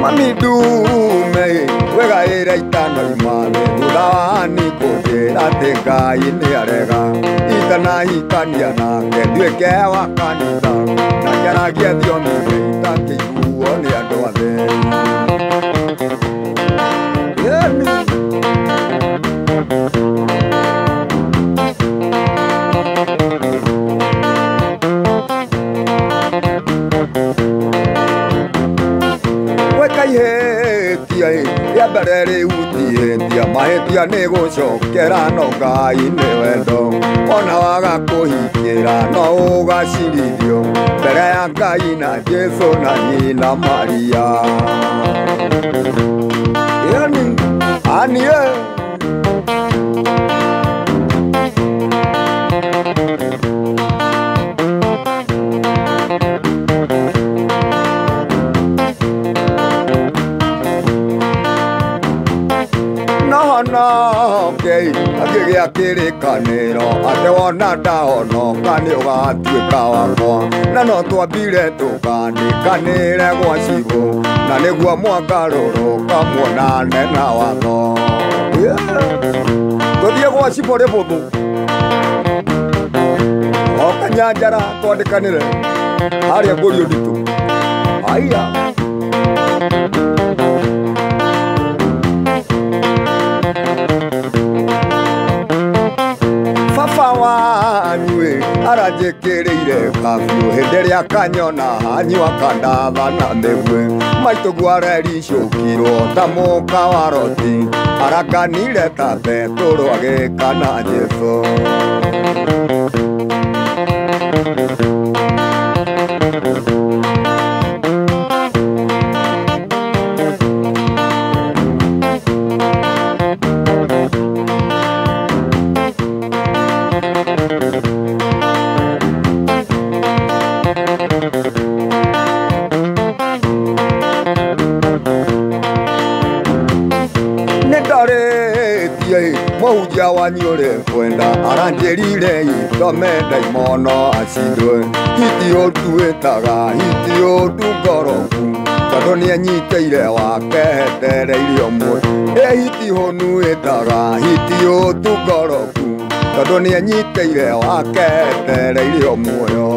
Mami dume wegaĩra itano imane thutha wa ni kũnjĩra atĩ Ngai nĩ arega itanahikania nake nduĩke wa kanitha na njaragie thiomi iria itakĩiguo nĩ andũ othe. Wekaihĩtia rĩa mbere rĩu tihĩtia mahĩtia nĩ gũcokera no Ngai nĩ wendo ona waga kũhikĩra no ũgacirithio mbere ya Ngai na Jesũ na nyina Maria. Yani anie akĩgĩa kĩrĩkanĩro atĩ wona ndahonoka nĩ ũgatuĩka wakwa na no twambire tũkanĩkanĩre gwa cibũ na nĩguo mwagarũrũka muonane na watho. Tũthiĩ gwa cibũ rĩbũthũ o Kanyanjara twandĩkanĩre harĩa ngũrio nditũ aya. Baba wanyu aranjĩkĩrĩire kabiũ hĩndĩ ĩrĩa kanyona hanyua kandatha na mĩguĩ maitũguo arericũkirwo ta mũka wa Roti arakanire ta Petũrũ agĩkana Jesũ. Mũhunjia wanyu ũrĩ kwenda aranjĩrire ithome ndaimono acindwe hiti ũtuĩtaga hiti ũtu ngoroku tondũ nĩenyitĩire wake etereire ũmwe ĩ hiti hũnu ĩtaga hiti ũtu ngoroku tondũ nĩenyitĩire wake etereire muoyo.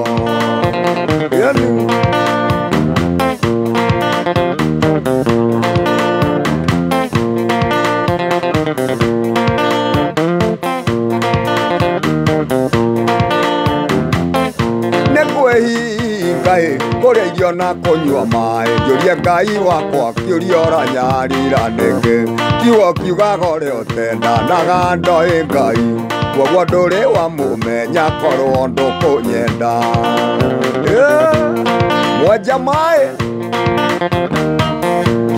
Yani kũrĩa irio na kũnyua maĩ njũrie Ngai wakwa kĩũria ũranyarira nĩkĩ kiugo kiugaga ũrĩa ũtendanaga ndoĩ Ngai kwoguo ndũrĩ wamũmenya korwo ndũkũnyenda. Mwenja maĩ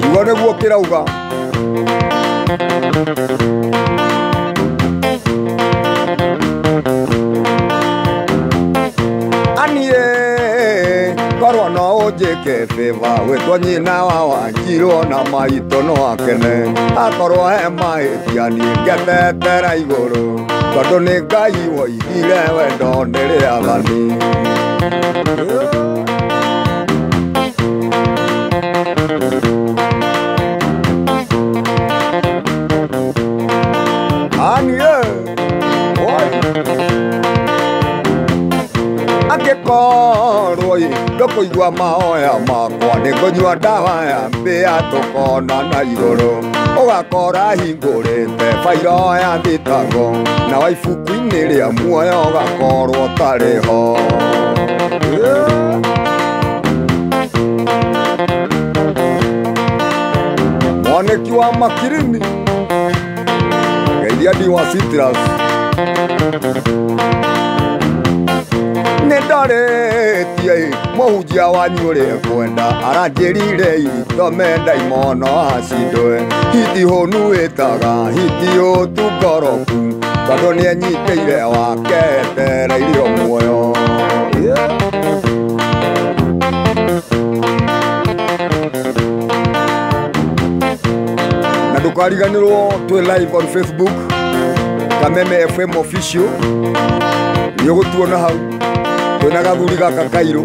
kiugo nĩguo kĩrauga. Anie korwo no ũnjĩke favor wĩtwo nyina wa Wanjirũ na maitũ no akene akorwo he mahĩtia niĩ ngetetera igũrũ tondũ nĩ Ngai woigire wendo nĩ rĩathani. Anie oi angĩkorwo ndũkũigua mahoya makwa nĩ ngũnyua ndawa ya mbĩa tũkonana igũrũ ũgakora hingũrĩte bairo ya thitango na wa ibuku-inĩ rĩa muoyo ũgakorwo ũtarĩ ho. Mwanĩki wa Makirini geithia ndi wa Citrus nĩ ndarĩtie mũhunjia wanyu ũrĩa kwenda aranjĩrire ithome ndaimono acindwe hiti hũnu ĩtaga hiti ũtu ngoroku Tondũ nĩenyitĩire wake etereirio muoyo. Na ndũkariganĩrwo twĩ live on Facebook Kameme FM official. Nĩũgũtuona hau twĩna gathuri gaka kairũ.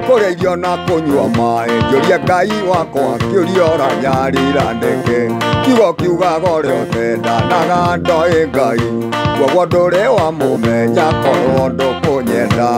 Kũrĩa irio na kũnyua maĩ njũria Ngai wakwa kĩũria ũranyarira nĩkĩ kiugo kiugaga ũrĩa ũtendanaga ndoĩ Ngai kwoguo ndũrĩ wamũmenya korwo ndũkũnyenda.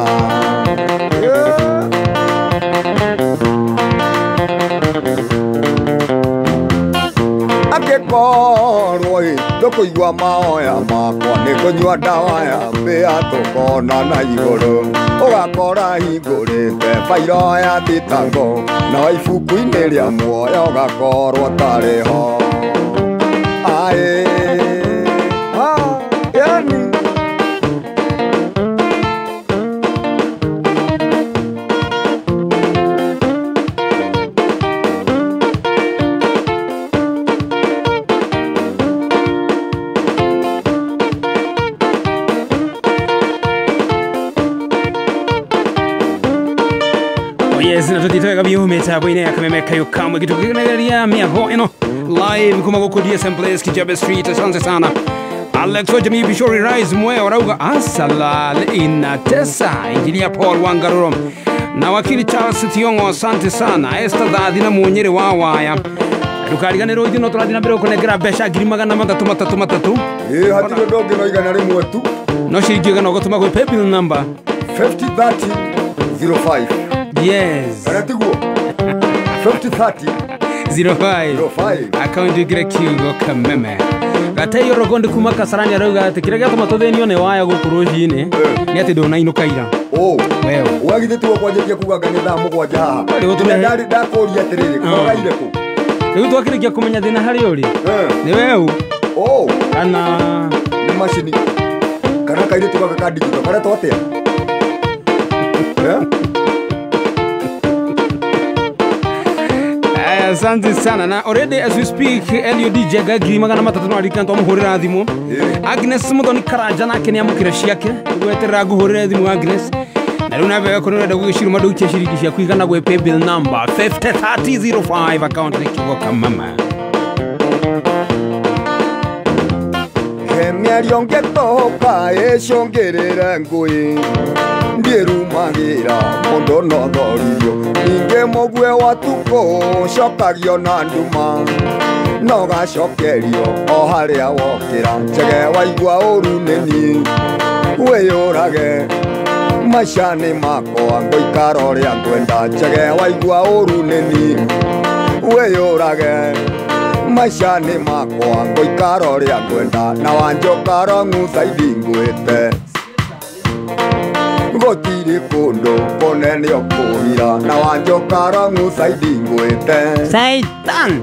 Angĩkorwo ndũkũigua mahoya makwa nĩ kũnyua ndawa ya mbĩa tũkona na igũrũ ũgakora hingũrĩte bairo ya thitango no ibuku-inĩ rĩa muoyo ũgakorwo tarĩ ho. Aĩ yani Tutitoega biumeta bwine akameme kayo kamwe kitu kinageria miago eno live kuma guku DSM Place Kijabe Street. Asante sana Alex Ojami Bishori Rise Mwe Orauga asala inatesa Engineer Paul Wangaruro na wakili Charles Tiongo, asante sana Esther Thathi na Munyere wa Waya. Ndukariganirwo ithuĩ no tũrathiĩ na mbere gũkũnengera mbeca ngiri magana matatũ matatũ matatũ. Ĩĩ hatirĩ ũndũ ũngĩ no igana rĩmwe tu no ciringi igana ũgatũma gwĩ paybill number 503005. Yes. Kana tiguo 5030 05 akaunti ĩkĩre kiugo Kameme. Gateyo Rogondi kuma Kasarani arauga atĩ kĩrĩa gĩatũma tũthĩnio nĩ waya gũkũ rũcinĩ nĩ atĩ ndũnainũka ira. Wewe wagithĩ tiguo kwanjĩrĩria kuga anga nĩ thaa mũgwanja haha. Ndarĩ ndakũria atĩrĩrĩ koraire kũ rĩu twakĩrĩkia kũmenya thĩna harĩa ũrĩ nĩ weũ kana nĩ macini kana kairĩtu gaka ka digital karetwo atĩa? Asante sana na already as we speak Eliud Jega ngiri magana matatũ no arikana twamũhũrĩra thimũ. Agnes Muthoni Karanja nake nĩamũkĩra ciake gweterera ngũhũrĩre thimũ Agnes na rĩu nawe okorwo ũrenda gũgĩciruma ndũikie ciringi ciaku igana gwĩ paybill number 503005 account nĩ kiugo Kameme. He mĩario ngĩtũka ĩcũngĩrĩre ngũĩ ndiĩrumagĩra mũndũ no thoririo ningĩ mũguĩ wa tukũ ũcokagio na nduma no gacokerio o harĩa wokĩra njege waigua ũru nĩ niĩ wĩyũrage maica nĩ makwa ngũikara ũrĩa ngwenda njege waigua ũru nĩ niĩ wĩyũrage maica nĩ makwa ngũikara ũrĩa ngwenda na wanjũka rong'u thaidi ngwĩte gũtirĩ kũndũ kũnene ũkũhira na wanjũka rong'u thaidi ngwĩte Saitan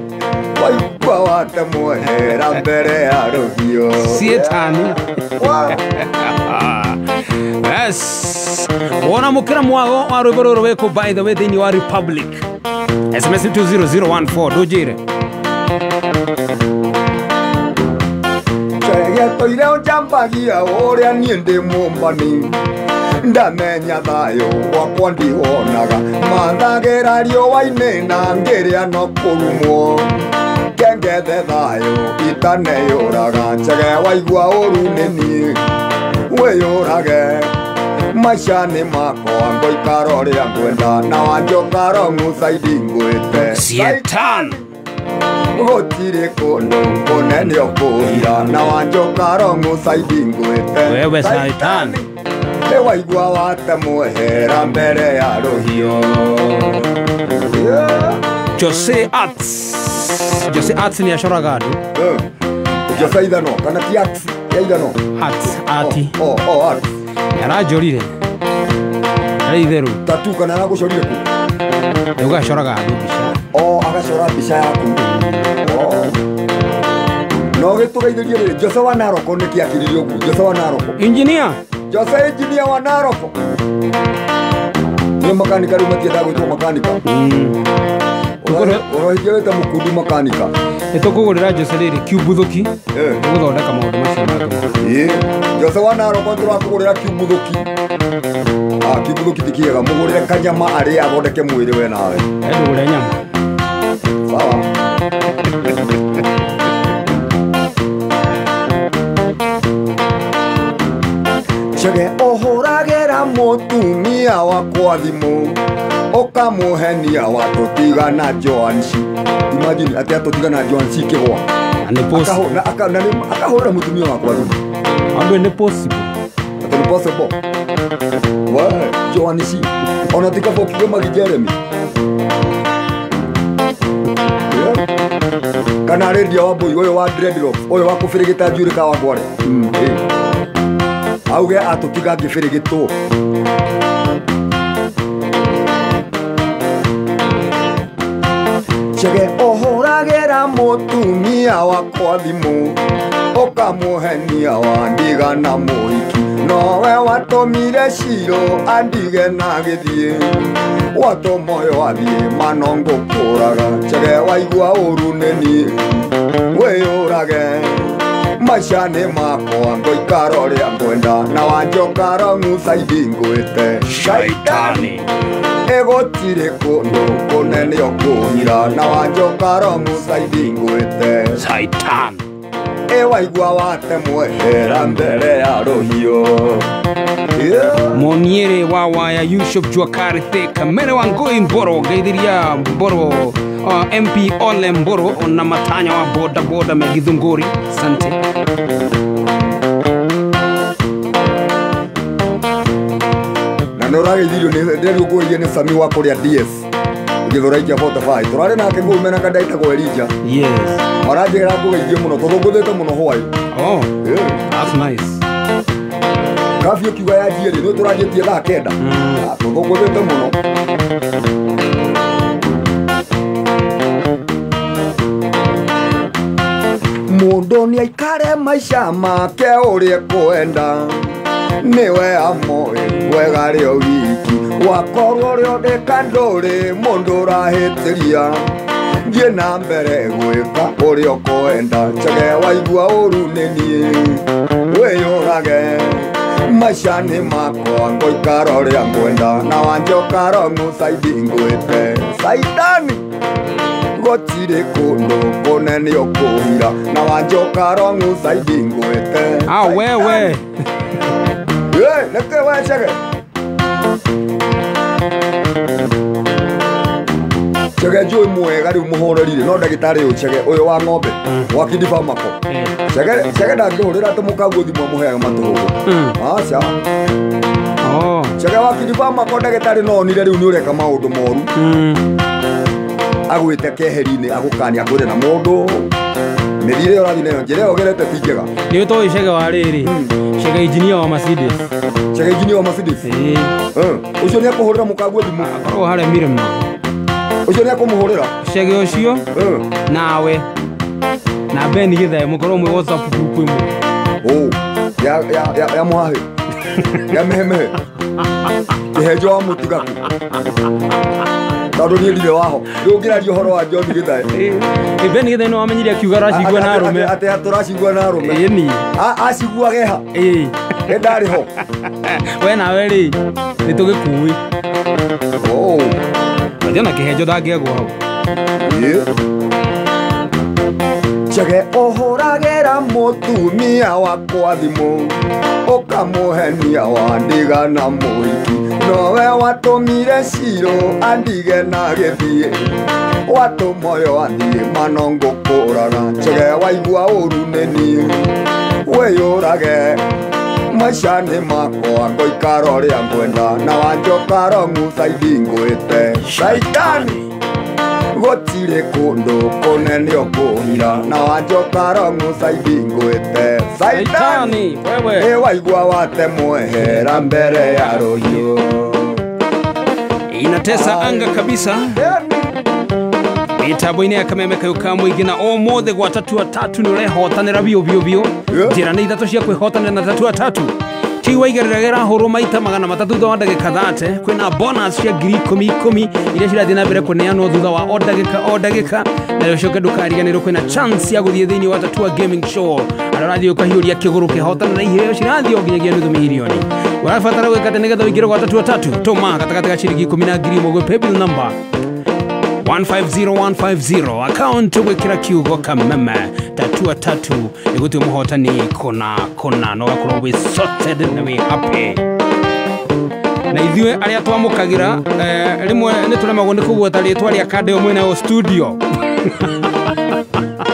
waigua wate mwehera mbere ya rũhiũ Sietani. Yes. Wona mukira mwago wa rwĩmbo rũrũ wĩkũ by the way thĩinĩ wa Republic SMS 20014 ndũnjĩre Gĩtũire ũnjambagia ũrĩa niĩ ndĩ mũmbani ndamenya thayũ wakwa ndiwonaga mathagĩra riũa-inĩ na ngĩrĩa no kũrumwo kengethe thayũ itaneyũraga njege waigua ũru nĩ niĩ wĩyũrage maica nĩ makwa ngũikara ũrĩa ngwenda na wanjũka rong'u thaidi ngwĩte Sietan gũtirĩ kũndũ kũnene ũkũhira na wanjũka rong'u thaidi ngwĩte wewe Saitan waigua wate mwehera mbere ya rũhiũ. Jose Arts Jose Arts nĩ acoraga andũ Jose ithano kana ti Arts ya ithano Arts ati Arts aranjorire arĩ itherũ tatu kana aragũcorire kũ rĩu gacoraga andũ mbica. Ũracora mbica yaku. No gĩtũgeithĩrie rĩrĩ Jose wa Naroko nĩkĩ akiririe ũguo Jose wa Naroko. Engineer. Jose engineer wa Naroko. Nĩ makanika rĩu matiendaga gwĩtwo makanika. Ũrohikia wĩte mũkundu makanika. Nĩ tũkũgũrĩra Jose rĩrĩ kiumbuthuki. Gũthondeka maũndũ macio mangĩ. Jose wa Naroko tũrakũgũrĩra kiumbuthuki. Kiumbuthuki ti kĩega mũgũrĩre kanyama arĩe athondeke mwĩrĩ we nawe. Ndũgũre nyama. Sawa. Chege ũhũragĩra mũtumia wakwa thimũ ũkamũhenia watũtigana Joan C. Imagine atĩ atũtigana Joan C kĩgwa. Na nĩ possible. Akahũrĩra mũtumia wakwa thimũ. Andũ nĩ possible. Atĩ nĩ possible. We Joan C. Ona ti kaba ũkiuga Magi Jeremy. Kana rendia wa mbũi ũyũ wa dreadlocks ũyũ wa kũbĩrĩgĩta njuĩrĩ ka wangware. Auge atũtiga ngĩbĩrĩgĩtwo. Chege ũhũragĩra mũtumia wakwa thimũ ũkamũhenia wandiga na mũhiki nowe watũmire Ciro andige na gĩthiĩ watũma ũyũ athiĩ mano ngũkũraga Chege waigua ũru nĩ niĩ wĩyũrage maica nĩ makwa ngũikara ũrĩa ngwenda na wanjoka rong'ucaidi ngwĩte Shaitani. Ĩgũtirĩ kũndũ kũnene ũkũhira na wanjoka rong'ucaidi ngwĩte Shaitani. Ĩwaigua watemwehera mbere ya rũhiũ. Moniere wa waya Yusuf Juakari Thika Mere wa Ngoi Mboro Geithiria Mboro MP Ole Mboro na matanya wa boda boda Megithunguri. Asante. Na nĩ ũrageithirio nĩ ndĩrũkũria nĩ Sami wa kũrĩa DS gĩthũrai kĩa 45 tũrarĩ nake kũu mena kanda ĩtagwo Elija. Yes. Maranjĩra ngũgeithie mũno tũthũngũthĩte mũno hwaĩ. Oh. Yeah. That's nice. Kabiũ kiuga yanjie rĩ nĩ tũranjĩtie thaa 9. Tũthũngũthĩte mũno. Mũndũ nĩ aikare maica make ũrĩa ekwenda nĩwe amoĩ wega rĩo wiki wakorwo ũrĩa ũndĩka ndũrĩ mũndũ ũrahĩtĩria thiĩ na mbere gwĩka ũrĩa ũkwenda Chege waigua ũru nĩ niĩ wĩyũrage maica nĩ makwa ngũikara ũrĩa ngwenda na wanjoka rong'ucaidi ngwĩte Shaitani gũtirĩ kũndũ kũnene ũkũhira na wanjoka rong'ucaidi ngwĩte. Ah wewe. Nĩkĩ we Chege? Chege njũĩ mwega rĩu mũhoreri no ndagĩtarĩ ũyũ Chege ũyũ wa ng'ombe wa Kidi Pharmaco. Chege ndangĩhũrĩra atĩ mũkaguo thimũ amũheaga matũhũgũ. Aca. Chege wa Kidi Pharmaco ndagĩtarĩ no onire rĩu nĩ ũreka maũndũ moru. Agwĩte keheri-inĩ agũkania akwĩre na mũndũ mĩthiĩre ĩyo ũrathiĩ nayo njĩra ĩyo ũgerete ti njega. Nĩ ũtoĩ Chege wa rĩrĩ Chege engineer wa Mercedes. Chege engineer wa Mercedes. Ũcio nĩ akũhũrĩra mũkaguo thimũ. Akorwo harĩa Mirema. Ũcio nĩ akũmũhũrĩra. Chege ũcio nawe na Ben Githae mũkorwo mwĩ WhatsApp group ĩmwe. Oh, ya mũhahĩ. Ya mehemehe. Kĩhenjo wa mũtigaku. Tondũ niĩ ndirĩ waho. Rĩu ũngĩraria ũhoro wa John Githae. Ben Githae nĩ wamenyire akiuga aracigua na arũme. Atĩ tũracigua na arũme. Ĩni. Aciguage ha? Ĩĩ. Nĩ ndarĩ ho. We nawe rĩ nĩ tũgĩkuĩ. Oh. Atĩ ona kĩhenjo ndangĩagwo hau. Chege ũhũragĩra mũtumia wakwa thimũ ũkamũhenia wandiga na mũhiki nowe watũmire Ciro andige na gĩthiĩ watũma ũyũ athiĩ mano ngũkũraga Chege waigua ũru nĩ niĩ wĩyũrage maica nĩ makwa ngũikara ũrĩa ngwenda na wanjoka rong'ucaidi ngwĩte Shaitani gũtirĩ kũndũ kũnene ũkũhira na wanjoka rong'ucaidi ngwĩte Shaitani wewe ĩ waigua watemwehera mbere ya rũhiũ. Inatesa anga kabisa. Mitambo-inĩ ya Kameme kayũ ka mũingĩ na ũmũthĩ gwa tatua tatu nĩ ũrehotanĩra biũ biũ biũ. Njĩra nĩ ithatũ cia kwĩhotanĩra na tatua tatu. Kĩu waigerera gĩrahũrwo maita 300 thutha wa ndagĩka 30. Kwĩna bonus cia 10,000 10,000 iria cirathiĩ na mbere kũneanwo thutha wa o ndagĩka o ndagĩka. Na ũcoke ndũkariganĩrwo kwĩna chance ya gũthiĩ thĩinĩ wa Tatua Gaming Show. Arĩa ũrathiĩ ũkahiũria kĩgũrũ kĩhotana na iheo cirathiĩ o nginyagia nuthu mirioni. Ũrabatara gwĩka atĩ nĩgetha ũingĩre gwa tatua tatu? Tũma gatagatĩ ga ciringi 10 na 1,000 gwĩ paybill number 150150, account gwĩkĩra kiugo Kameme. Tatua tatu ĩgũtua mũhotani kũna kũna, na ũgakorwo wĩ sorted na wĩ happy. Na ithuĩ arĩa twamũkagĩra rĩmwe nĩ tũremagwo nĩ kũgweta rĩtwa rĩa kanda ĩyo mwena wa studio.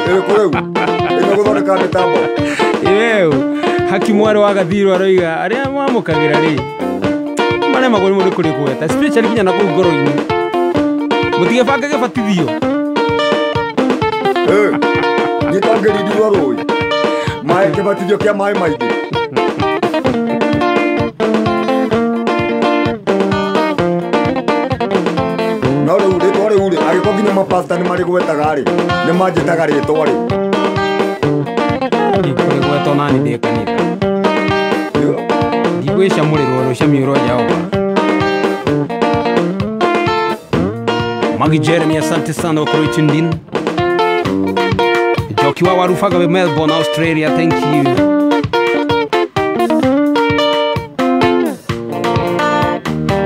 Ĩrĩkũ rĩu? Ĩno gũthondeka mĩtambo. Ĩu, Haki mwarĩ wa Gathirũ aroiga arĩa mwamũkagĩra rĩ maremagwo rĩmwe nĩ kũrĩgweta, especially nginya na kũu ngoro-inĩ. Mũtigebanga gĩbatithio. Niĩ tangĩrindirwo rũĩ. Maĩ kĩbatithio kĩa maĩ maingĩ. No rĩu rĩtwa rĩu rĩ, angĩkorwo nginya mapasta nĩ marĩgwetaga rĩ, nĩ manjĩtaga rĩtwa rĩ. Ndikũrĩgweta ona niĩ ndĩ kanitha. Ndigwĩcamũrĩrwo rũcamiũ rwa Jehova. Magi Jeremy, asante sana kwa kuwa tuned in. Joki wa Warufaga wa Melbourne, Australia, thank you.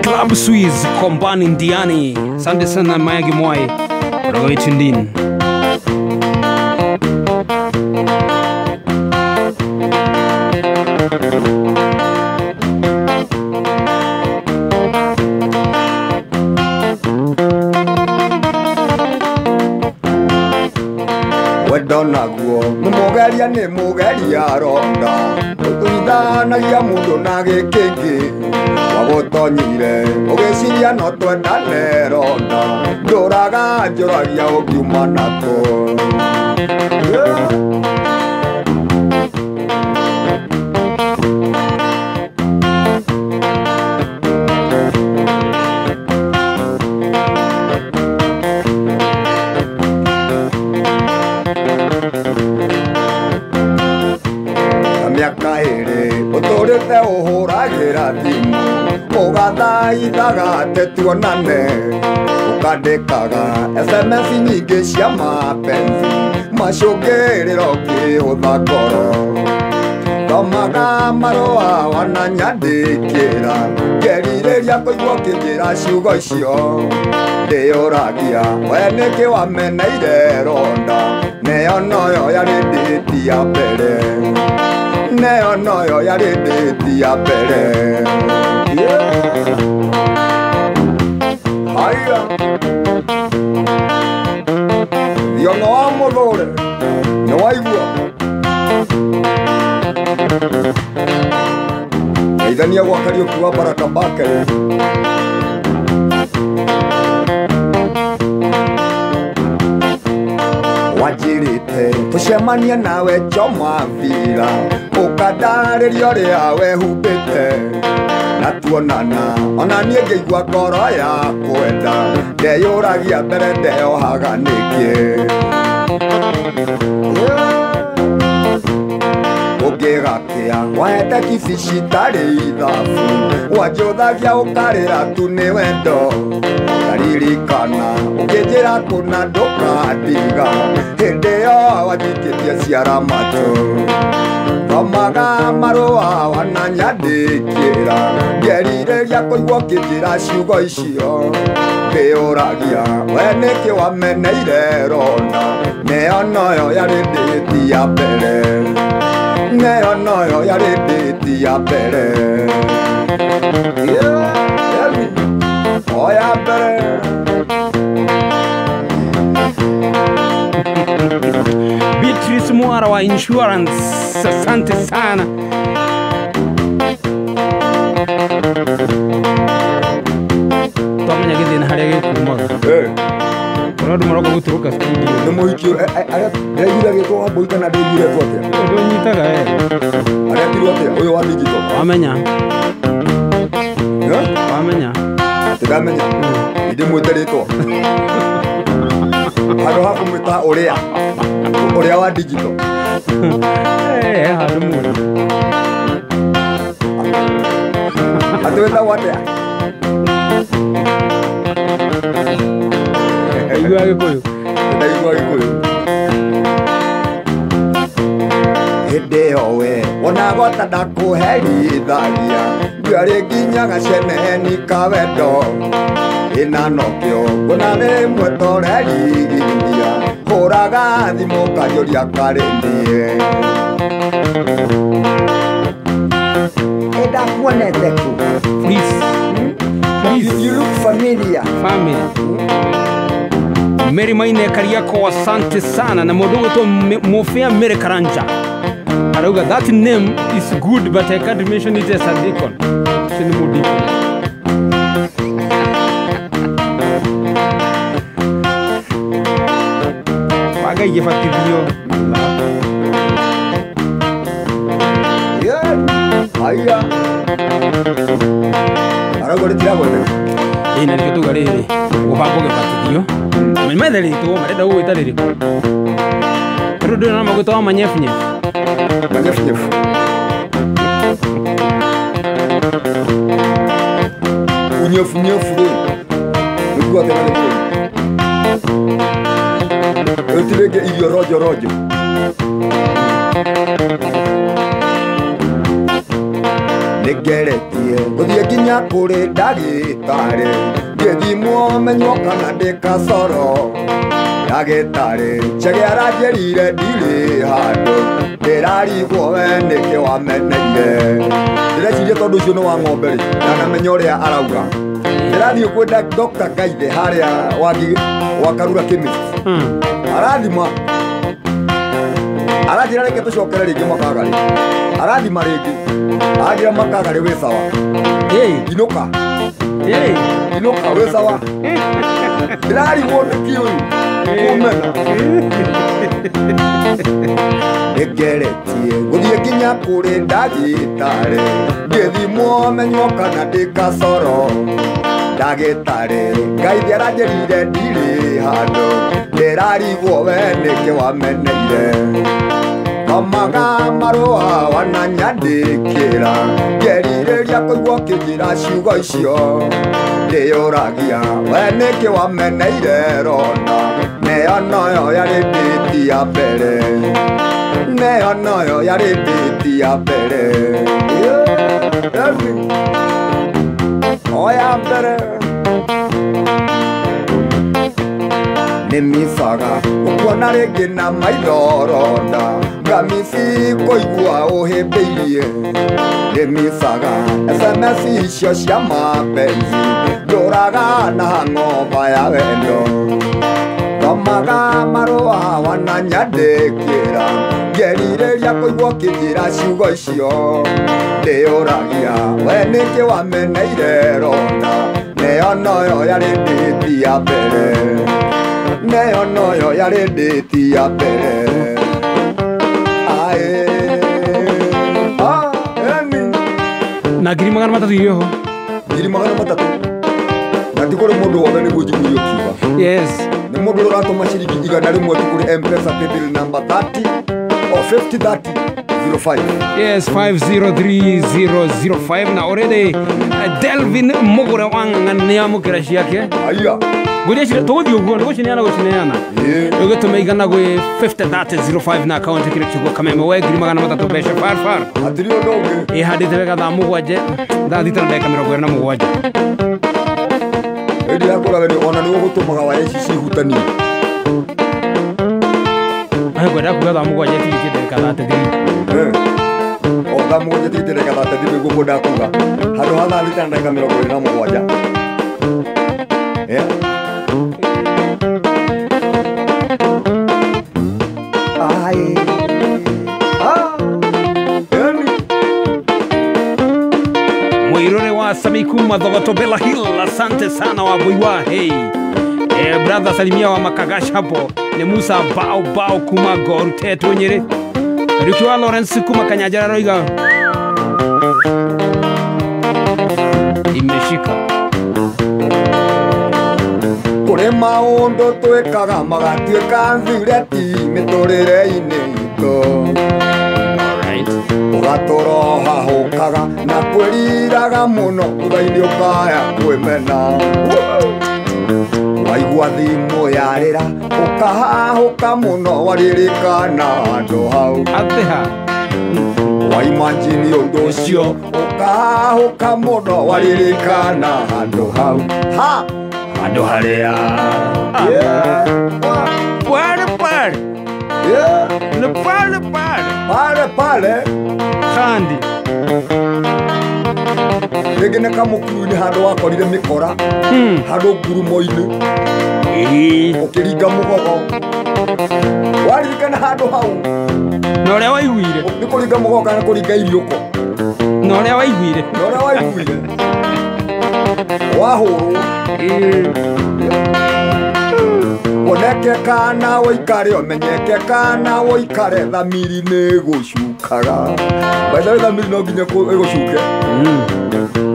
Club Swiss, Kombani Ndiani, asante sana Mayagi Mwai, kwa tuned in. Naguo mũgeria nĩ mũgeria ronda ũtuithanagia mũndũ na gĩkĩngĩ wagũtonyire ũgĩciria no twendane ronda ndũraga njũragia ũkiuma nakũ. Mĩaka ĩrĩ ũtũrĩte ũhũragĩra thimũ ũgathaithaga atĩ tuonane ũkandĩkaga SMS nyingĩ cia mapenzi macũngĩrĩro ũkĩhũtha ngoro thomaga marũa wananyandĩkĩra ngerirĩria kũigua ũkĩnjĩra ciugo icio ndĩyũragia we nĩkĩ wameneire ronda nĩyo noyo yarĩ ndĩti ya mbere. Neo noyo yarĩ ndĩti ya mbere. Haya Thiono wa mũthũre nĩ waigua geithania gwa Kariũki wa Baraka Bakery. Wanjĩrĩte tũcemanie nawe Choma Villa ũkandarĩria ũrĩa wehumbĩte na tuonana ona niĩ ngĩigua ngoro ya kwenda ndeyũragia mbere ndeyohaga nĩkĩ. Ũngĩgakĩa wahete kibi citarĩ ithabu wanjũthagia ũkarĩra tu nĩ wendo ndaririkana ũkĩnjĩra kũna ndũkandiga hĩndĩ ĩyo wanjikĩtie ciara matũ thomaga marũa wananyandĩkĩra ngerirĩria kũigua ũkĩnjĩra ciugo icio ndĩyũragia we nĩkĩ wameneire ronda nĩyo noyo yarĩ ndĩti ya mbere. Nĩyo noyo yarĩ ndĩti ya mbere. O ya mbere. Beatrice Mwara wa insurance, asante sana. Twamenya gĩthĩna harĩa gĩkumaga. Ona andũ maroka gũtũrũka studio. Nĩ mũhiki ndĩraiguire agĩtwo Wambũi kana ndĩraiguire etwo atĩa? Ndũnyitaga we. Aretirwo atĩa ũyũ wa digital? Wamenya. Wamenya. Ndĩramenya. Ndĩmwĩte rĩtwa. Handũ ha kũmwĩta ũrĩa ũrĩa wa digital. Eh, handũ mũno. Atĩ wĩtagwo atĩa? Aigua Gĩkũyũ. Ndaigua Gĩkũyũ. Hĩndĩ ĩyo we wonaga ta ndakũherithagia ndiarĩ nginya gaceneni ka wendo ĩna nokĩo ngona rĩmwe torerigithia hũraga thimũ kanjũria karĩ niĩ. Ndakuonete kũ? Please. Please. You look familiar. Family. Mary Maine Kariako, asante sana. Na mũndũ ũgwĩtwo Mofea Mary Karanja arauga that name is good but I can't mention it as a deacon. Ũcio nĩ mũdeacon. Waga igĩbatithio. Yeah. Haya. Arauga rĩtiragweteka. Ĩĩ na nĩkĩo tuga rĩrĩ gũbangwo gĩbatithio methe rĩtwo marenda gũgwĩta rĩrĩkũ rĩu ndũrĩ na magwĩtwo wa manyebunyebu. Manyebunyebu. Unyebunyebu rĩ nĩguo atĩ na Gĩkũyũ rĩu ti rĩngĩ irio rojo rojo. Nĩngeretie gũthiĩ nginya kũrĩ ndagĩtarĩ ngĩthimwo menywo kana ndĩ kacoro ndagĩtarĩ Chege aranjĩrire ndirĩ handũ ndĩrarigwo we nĩkĩ wameneire. Ndĩreciria tondũ ũcio nĩ wa ng'ombe rĩ ndanamenya ũrĩa arauga. Ndĩrathiĩ kwĩ Dr. Gaithe harĩa wa Karura Chemist. Arathima aranjĩra reke tũcokere rĩngĩ makagarĩ arathima rĩngĩ aranjĩra makagarĩ wĩ sawa. Inũka. Inũka wĩ sawa. Ndĩrarigwo nĩkĩ ũyũ kũmena. Nĩngeretie gũthiĩ nginya kũrĩ ndagĩtarĩ ngĩthimwo menywo kana ndĩ kacoro ndagĩtarĩ Ngaithe aranjĩrire ndirĩ handũ ndĩrarigwo we nĩkĩ wameneire. Thomaga marũa wananyandĩkĩra ngerirĩria kũigua ũkĩnjĩra ciugo icio ndĩyũragia we nĩkĩ wameneire rona neyo noyo yarĩ ndĩti ya mbere neyo noyo yarĩ ndĩti ya mbere. O ya mbere. Nĩmicaga gũkuona rĩngĩ na maitho ronda ngamici kũigua ũhĩmbĩirie nĩmicaga SMS icio cia mapenzi ndũraga na ng'omba ya wendo thomaga marũa wananyandĩkĩra ngerirĩria kũigua ũkĩnjĩra ciugo icio ndĩyũragia we nĩkĩ wameneire rona neyo noyo yarĩ ndĩti ya mbere neyo noyo yarĩ ndĩti ya mbere. Ae ah emi Na 300,000 irio ho. 300,000 na ti kũrĩ mũndũ wothe nĩguo njiguire ũkiuga. Yes. Nĩ mũndũ ũrĩa ũratũma ciringi 100 tu kũrĩ M-Pesa paybill number 30 or 50 30 05. Yes, 503005 na already Delvin Mugure wang'ang'a nĩamũkĩra ciake. Aya. Ngũria cire tũgũthiĩ ũguo nĩ gũcineana gũcineana. Ũgĩtũma igana gwĩ 503005 na akaunti kĩrĩ kiugo Kameme we 300,000 mbeca farfar. Hatirĩ ũndũ ũngĩ. Ĩhandĩte wega thaa mũgwanja thaa thita na ndagĩka 27. Hĩndĩ ya kũra we ona nĩ ũgũtũmaga waya ici cihutanie. Ngwenda kuga thaa mũgwanja ĩtigĩtie ndagĩka 33. O thaa mũgwanja ĩtigĩtie ndagĩka 33 nĩguo ngwendaga kuga handũ ha thaa thita na ndagĩka 27. Ai. Ah. Yani. Mwirore wa Sami kuma Thogoto Bella Hill, asante sana wa Boiwa. Hey. Brother salimia wa Makagash hapo ni Musa Bao Bao kuma Goru Teto Nyeri. Rikiwa Lawrence kuma Kanyajara Roiga. Imeshika. Kũrĩ maũndũ twĩkaga magatuĩka thireti mĩtũrĩre-inĩ itũ. Ũgatũra ũhahũkaga na kwĩriraga mũno thutha-inĩ ũkaya kwĩmena. Waigua thimũ yarĩra ũkahahũka mũno waririkana handũ hau. Atĩ ha. Waimagine ũndũ ũcio ũkahahũka mũno waririkana handũ hau. Ha! Handũ harĩa. Yeah. Pale pale. Yeah. Ni pale pale. Pale pale. Kandi. Rĩngĩ nĩ kamũkuru-inĩ handũ wakorire mĩkora. Handũ ngurumo-inĩ. Ũkĩringa mũgogo. Waririkana handũ hau. Na ũrĩa waiguire. Nĩ kũringa mũgogo kana kũringa iriũko. Na ũrĩa waiguire. Na ũrĩa waiguire. Wahũrwo. Woneke kana ũikare ũmenyeke kana ũikare thamiri nĩ ĩgũcukaga. By the way, thamiri no nginya ĩgũcuke.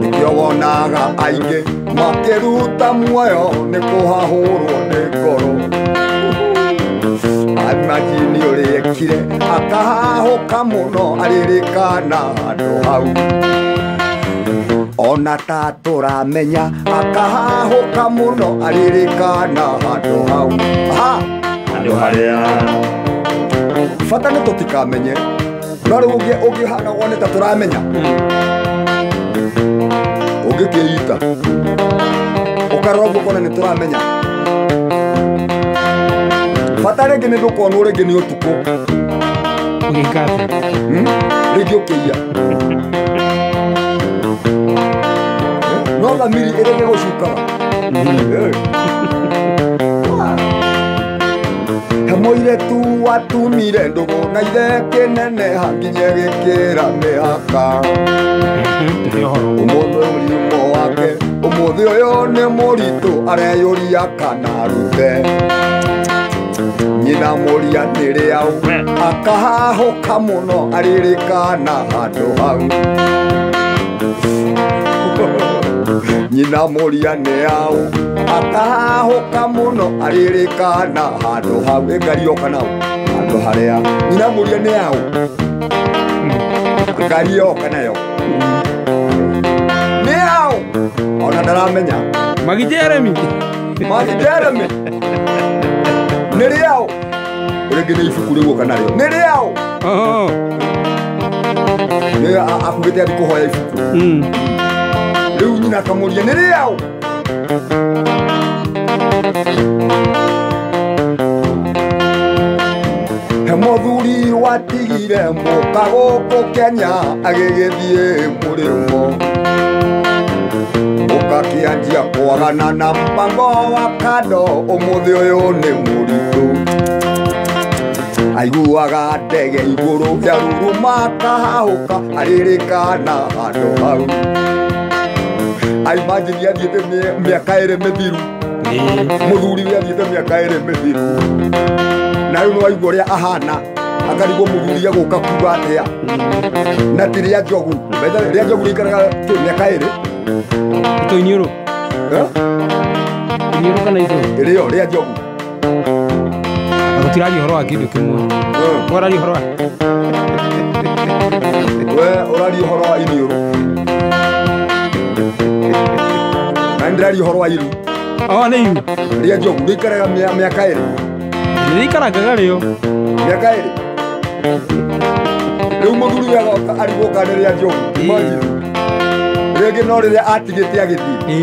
Nĩkĩo wonaga aingĩ makĩruta muoyo nĩ kũhahũrwo nĩ ngoro. Imagine ũrĩa ekire akahahũka mũno aririkana handũ hau. Ona ta tũramenya akahahũka mũno aririkana handũ hau. Ha! Handũ harĩa. Bata nĩ tũtikamenye. No rĩu ũngĩhana wone ta tũramenya. Ũngĩkĩita. Ũkarora ũguo ũkona nĩ tũramenya. Bata rĩngĩ nĩ ndũkonwo rĩngĩ nĩ ũtukũ. Ũgĩka atĩa? Rĩngĩ ũkĩiya. No thamiri ĩrĩa ĩgũcukaga. He mũirĩtu watumire ndũgũ na ithe kĩneneha nginya ĩgĩkĩra mĩhaka. Ũmũthĩ mũrimũ wake ũmũthĩ ũyũ nĩ mũritũ areyũria kana arute. Nyina mũria nĩ rĩaũ akahahũka mũno aririkana handũ hau. Nyina mũria nĩ aũ akahahũka mũno aririkana handũ hau. Ĩ ngari yoka nao handũ harĩa. Nyina mũria nĩ aũ ngari yoka nayo nĩ aũ ona ndaramenya. Magi Jeremy. Magi Jeremy. Nĩ rĩaũ rĩngĩ nĩ ibuku rĩu ũka narĩo nĩ rĩaũ. Nĩ akugĩte athiĩ kũhoya ibuku. Rĩu nyina akamũria nĩ rĩaũ. He mũthuri watigire mũka gũkũ Kenya agĩgĩthiĩ mũrĩmo. Ũgakĩanjia kwagana na mpango wa kando ũmũthĩ ũyũ nĩ mũritũ. Aiguaga ndege igũrũ yaruruma akahahũka aririkana handũ hau. Imagine athiĩte mĩaka ĩrĩ mĩthiru. Mũthuri we athiĩte mĩaka ĩrĩ mĩthiru. Na rĩu nĩwaigua ũrĩa ahana akarigwo mũthuri egũka kuga atĩa. Na ti rĩa njogu. Rĩa njogu rĩikaraga mĩaka ĩrĩ. Itoiniũrũ. Iniũrũ kana itũ? Rĩo rĩa njogu. Gũtiraria ũhoro wa kĩndũ kĩmwe. Ũraria ũhoro wa We ũraria ũhoro wa iniũrũ. Na nĩndĩraria ũhoro wa iru. Oh, nĩ iru. Rĩa njogu rĩikaraga mĩaka ĩrĩ. Rĩikarangaga rĩo. Mĩaka ĩrĩ. Rĩu mũthuri we agoka arigwo kana nĩ rĩa njogu. Imagine. Rĩngĩ no rĩrĩa atigĩte agĩthiĩ.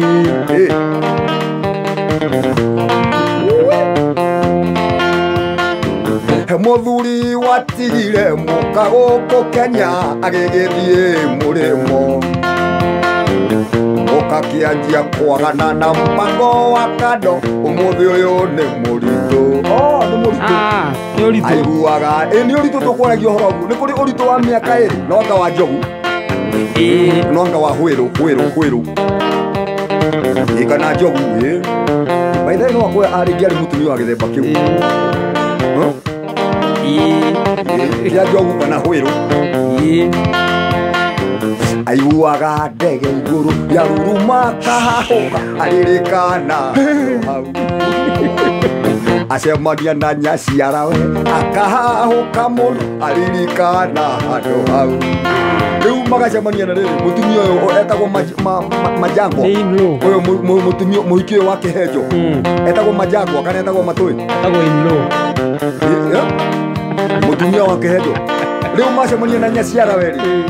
He mũthuri watigire mũka gũkũ Kenya agĩgĩthiĩ mũrĩmo. Ũgakĩanjia kwagana na mpango wa kando ũmũthĩ ũyũ nĩ mũritũ. Oh, nĩ mũritũ. Nĩ ũritũ. Aiguaga ĩ nĩ ũritũ tũkwaragia ũhoro ũguo. Nĩ kũrĩ ũritũ wa mĩaka ĩrĩ no anga wa njogu. No anga wa hwĩrũ hwĩrũ hwĩrũ. Ĩ kana njogu ĩ. By the way no akorwo arĩ arĩ mũtumia wa gĩthemba kĩu. Kĩa njogu kana hwĩrũ. Aiguaga ndege igũrũ ya ruruma kahahũka aririkana hau. Acemania na nyaciarawe akahahũka mũno aririkana handũ hau. Rĩu magacemania na rĩrĩ mũtumia ũyũ etagwo Majangwa. Ũyũ mũtumia mũhiki ũyũ wa Kĩhenjo etagwo Majangwa kana etagwo Matũĩ? Etagwo in-law. Mũtumia wa Kĩhenjo. Rĩu macemania na nyaciarawe rĩ,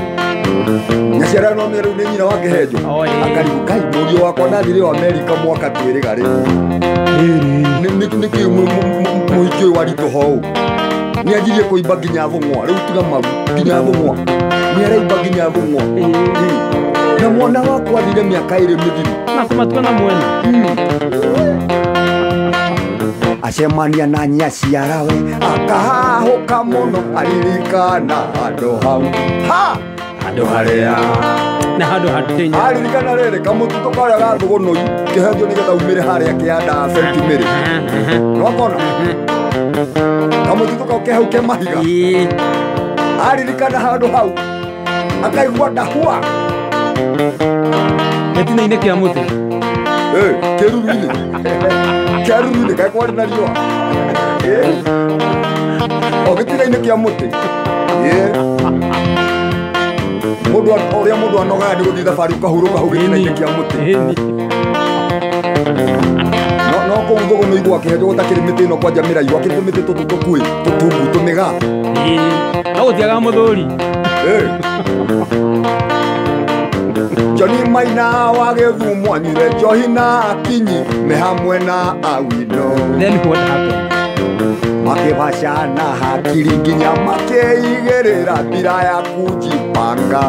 nyaciara no rĩu nĩ nyina wa Kĩhenjo. Akarigu kai mũriũ wakwa nathire o Amerika mwaka twĩrĩga rĩ. Nĩkĩ mũhiki ũyũ waritũha ũũ? Nĩ anjirie kũimba nginya thũng'wa. Rĩu tiga maru nginya thũng'wa. Nĩ araimba nginya thũng'wa. Na mwana wakwa athire mĩaka ĩrĩ mĩthiru. Na kũmatua na mwena. Acemania na nyaciarawe akahahũka mũno aririkana handũ hau. Ha! Handũ harĩa na handũ hatenya. Aririkana rĩrĩ kamũtitũ karĩa ga Thũgũnũi Kĩhenjo nĩgetha umĩre harĩa kĩanda St. Mary. Nĩwakona? Kamũtitũ kau ke hau ke mahiga. Aririkana handũ hau akaigua ndahua. Gĩtina-inĩ kĩa mũtĩ. Kĩruru-inĩ. Kĩruru-inĩ kaĩ kwarĩ na riũa. O gĩtina-inĩ kĩa mũtĩ. Mũndũ ũrĩa mũndũ anogaga nĩ gũthiĩ thabarĩ ũkahurũka hau gĩtina-inĩ kĩa mũtĩ. No kũu Thũgũnũi gwa Kĩhenjo gũtakĩrĩ mĩtĩ ĩno kwanja mĩraihu, akĩrĩ tũmĩtĩ tũtũ tũkuhĩ, tũtungu, tũmĩgaa. No gũtiagaga mũthũri. Johnny Maina wa Gĩthumo anyuire njohi na Akinyi me hamwe na Awino. Then what happened? Makĩbacana hakiri nginya makĩigĩrĩra mbira ya kujipanga.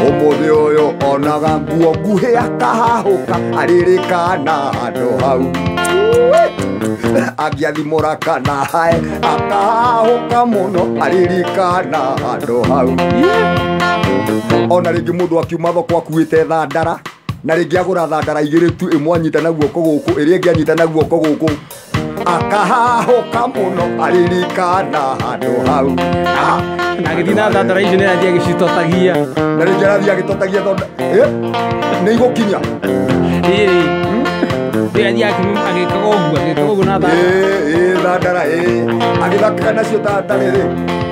Ũmũthĩ ũyũ onaga nguo nguhĩ akahahũka aririkana handũ hau. Angĩathimũra kana hae akahahũka mũno aririkana handũ hau. Ona rĩngĩ mũndũ akiuma thoko akuĩte thandara na rĩngĩ agũra thandara igĩrĩ tu, ĩmwe anyita na guoko gũkũ ĩrĩa ĩngĩ anyita na guoko gũkũ akahahũka mũno aririkana handũ hau. Na agĩthiĩ na thandara icio nĩ arathiĩ agĩcitotagia. Na rĩngĩ arathiĩ agĩtotagia thonda nĩ igũkinya. Rĩu athiĩ agĩkaga ũguo agĩkaga ũguo na thandara. Thandara agĩthakaga nacio ta rĩrĩ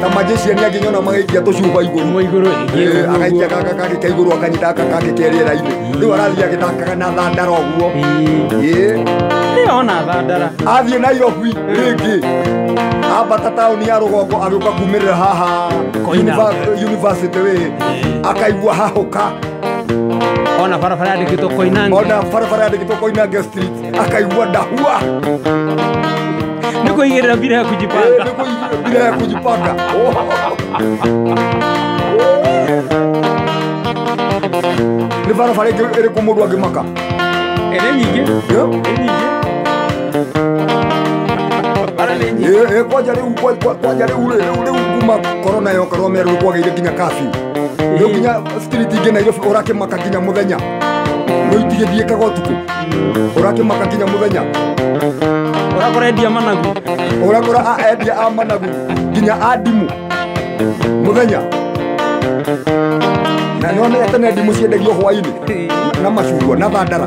ta magician angĩnyona magaikia tũcuba igũrũ. Ĩmwe igũrũ ĩngĩ Agaikia gaka kangĩ ka igũrũ akanyita gaka kangĩ ke rĩera-inĩ. Rĩu arathiĩ agĩthakaga na thandara ũguo. Ona thandara. Athiĩ Nairobi rĩngĩ ambata taũni ya rũgongo agĩũka kumĩrĩra haha University wĩ akaigua hahũka. Ona barabara yandĩkĩtwo Koinange. Ona barabara yandĩkĩtwo Koinange Street akaigua ndahua. Nĩ kũigĩrĩra mbira ya kujipanga. Nĩ kũigĩrĩra mbira ya kujipanga. Nĩ barabara ĩngĩ ĩrĩkũ mũndũ angĩmaka? Ĩrĩ nyingĩ. Ĩ nyingĩ. Bara nĩ nyingĩ. Kwanja rĩu kwanja rĩu rĩu kuma corona yoka rwa merũ kwagĩire nginya curfew. Rĩu nginya street ingĩ Nairobi ũrakĩmaka nginya mũthenya. No itigĩthiĩkaga ũtukũ. Ũrakĩmaka nginya mũthenya. Ũrakora endia managu. Ũrakora endia a managu nginya a ndimũ mũthenya. Na nĩwona tene ndimũ ciendagio hwaĩ-inĩ na macungwa na thandara.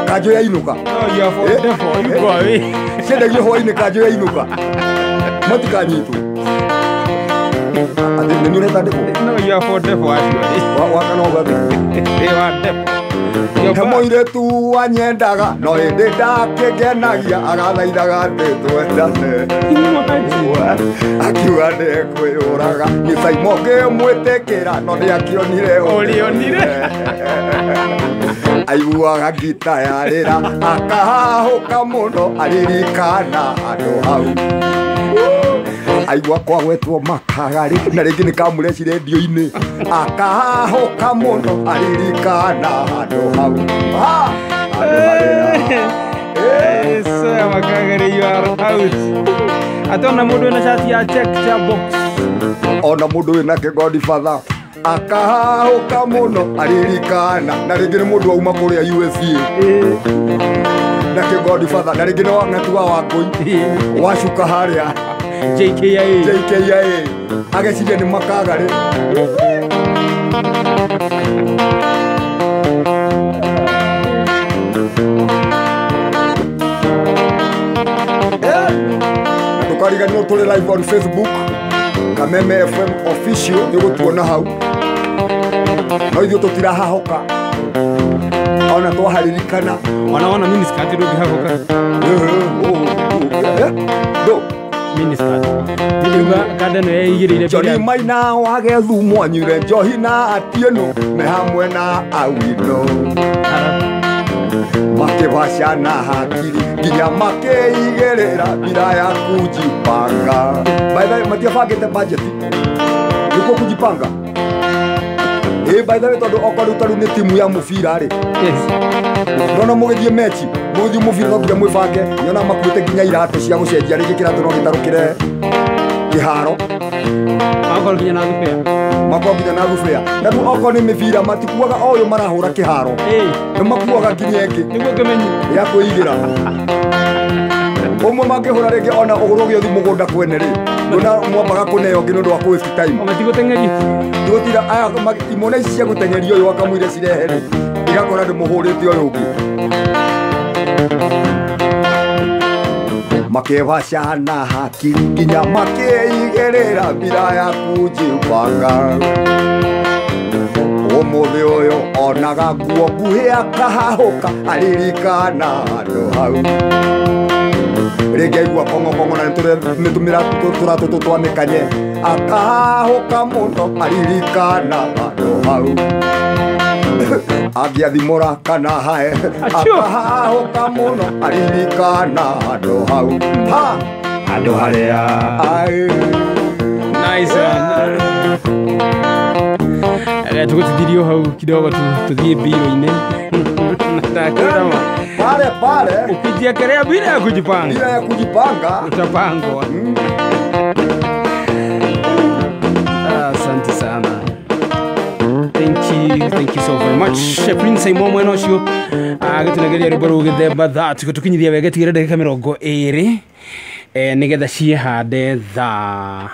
Kanjũ yainũka. Ciendagio hwaĩ-inĩ kanjũ yainũka. Matikanyitwo. Atĩ nĩ ũretandĩkwo? No, you are for devil actually. Wakana ũgathiĩ. Ĩ wa devil. He mũirĩtu wanyendaga no hĩndĩ ndakĩngenagia agathaithaga atĩ twendane. Akiuga nĩekwĩyũraga nĩ Simon ngĩmwĩtĩkĩra no nĩakĩonire Ũrĩonire. Aiguaga ngita yarĩra akahahũka mũno aririkana handũ hau. Aigua kwagwetwo makagarĩ na rĩngĩ nĩ kamũreci rendio-inĩ akahahũka mũno aririkana handũ hau. Handũ harĩa. Makagari, you are out. Atona mũndũ wĩna shati ya check cha box. Ona mũndũ wĩna kĩgodfather akahahũka mũno aririkana na rĩngĩ nĩ mũndũ auma kũrĩa USA na kĩgodfather na rĩngĩ nĩ wang'ati wa Wangũi wacuka harĩa JKIA. JKIA. Ageciria nĩ makagarĩ. Ndũkariganĩrwo tũrĩ live on Facebook Kameme FM official nĩ ũgũtuona hau. No ithuĩ tũtirahahoka ona twaharirikana. Ona ona miniskirt ndũngĩhahũka. Ndũ Miniskirt. Nĩndiuga kanda ĩno yeigĩrĩire Johnny Maina wagethu mwanyure njohi na Atieno me hamwe na Awino makĩbacana hakiri nginya makĩigĩrĩra mbira ya kujipanga. By the way, matiabangĩte budget nĩkuo kujipanga. By the way, tondũ okorwo rĩu tarĩu nĩ timu ya mũbira rĩ, Yes. nona mũgĩthiĩ mechi mũgĩthiĩ mũbira no nginya mwĩbange. Nyona makuĩte nginya iratũ cia gũcenjia, rĩngĩ kĩratũ no gĩtarũkĩre kĩharo. Makorwo nginya na thubea. Makorwo nginya na thubea. Na rĩu okorwo nĩ mĩbira matikuaga o ũyũ marahũra kĩharo, nĩ makuaga nginya ĩngĩ Nĩguo ngĩmenye ya kwĩigĩra. Ũmwe mangĩhũra rĩngĩ ona ũgũrũ gĩothi mũgũnda kwene rĩ, ndona mwambaga kũneo ũngĩ nĩ ũndũ wa kũ waste time. Matigũteng'erio. Ndigũtira aya imona ici cia gũteng'erio ũyũ akamũire cirehe rĩ, igakora ndĩmũhũrĩte ũyũ ũngĩ. Makĩbacana hakiri nginya makĩigĩrĩra mbira ya kujipanga. Ũmũthĩ ũyũ onaga nguo nguhĩ akahahũka aririkana handũ hau. Rĩngĩ aigua kong'okong'o na nĩtũmĩra tũratũ tũtwanĩkanye akahahũka mũno aririkana handũ hau. Angĩathimũra kana hae akahahũka mũno aririkana handũ hau. Ha! Handũ harĩa. Ai. Nice one. Tũgũtithirio hau kidogo tuthiĩ mbiro-inĩ. Ndakwĩra Pale pale ukijiekelea bila ya kujipanga bila ya kujipanga utapangwa. Asante sana. Thank you so very much. Prince Imo mwena ũcio agĩtũnegeria rwĩmbo rũu gĩthemba thaa tũkinyithia wega tigĩrĩra ndagĩka 20 nĩgetha ciĩhande thaa